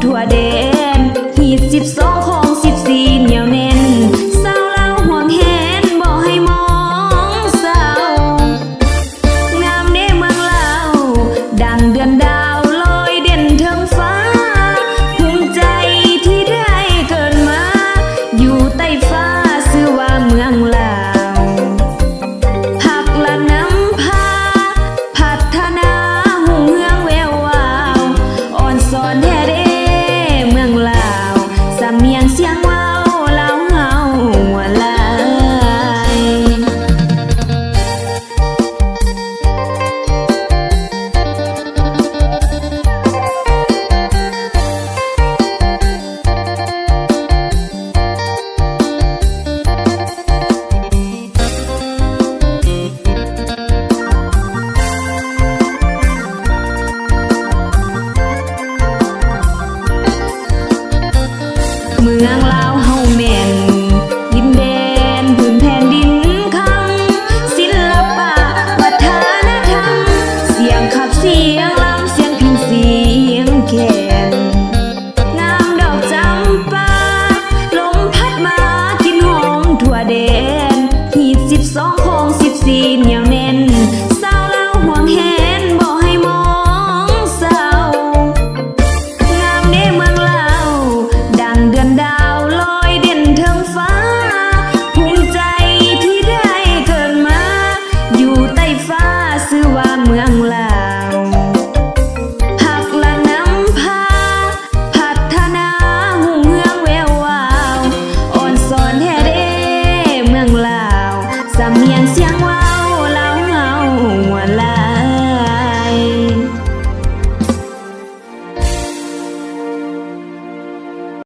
ທົ່ວແດນ ຮີດສິບສອງ ຄອງສິບສີ່ ໜຽວແໜ້ນ ຊາວລາວຫວງແຫນ ບໍ່ໃຫ້ມອງເຊົາ. ງາມເດ້ເມືອງລາວ ດັ່ງເດືອນດາວ ລອຍເດັ່ນເທິງຟ້າ ພູມໃຈທີ່ໄດ້ເກີດມາ ຢູ່ໃຕ້ຟ້າ ຊື່ວ່າເມືອງລາວ. ຜັກດັນນຳພາ ພັດທະນາຮຸ່ງເຮືອງແວວວາວ ອອນຊອນແທ້ເດ້ເມືອງລາວ ສຳນຽງສຽງເວົ້າລາວເຮົາມ່ວນຫຼາຍ. ເມືອງລາວ